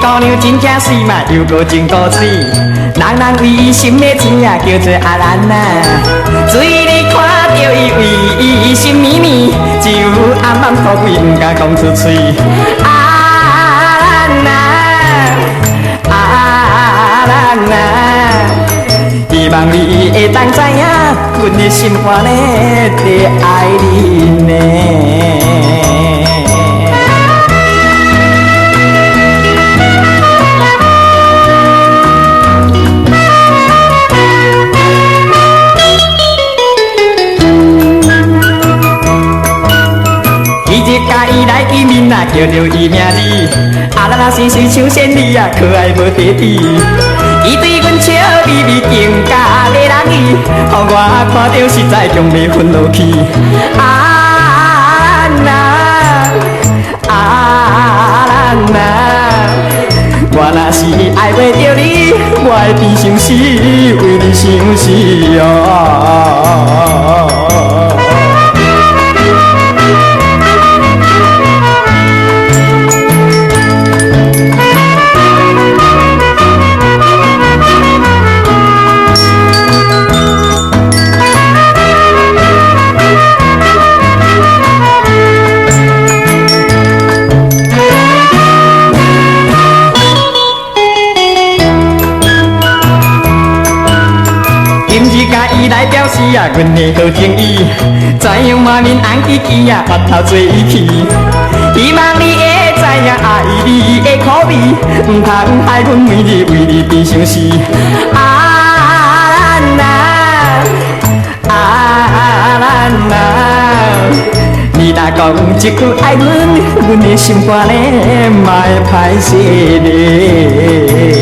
姑娘真正媠嘛，又閣真古錐，人人為伊心欲醉啊，叫做阿蘭啊。水你看著伊為伊心綿綿，只有暗暗苦鬼毋敢講出喙。阿蘭啊，阿蘭啊，希望你會當知影，阮的心肝呢，佇愛你呢。彼日佮伊來見面啊，叫著伊名字，阿蘭啊，生水像仙女啊，可愛無得比。伊對阮笑眯眯，更加迷人伊，予我看著實在強欲昏落去。阿蘭啊，阿蘭啊，我若是愛袂著你，我會變相死，為你相死哦。今日佮伊來表示啊，阮的好情意，知影滿面紅吱吱啊，白頭做伊去。希望你會知影愛你的苦味，毋通害阮每日為你變相死。阿蘭啊，阿蘭啊，你若講一句愛阮，阮的心肝呢嘛會歹勢咧。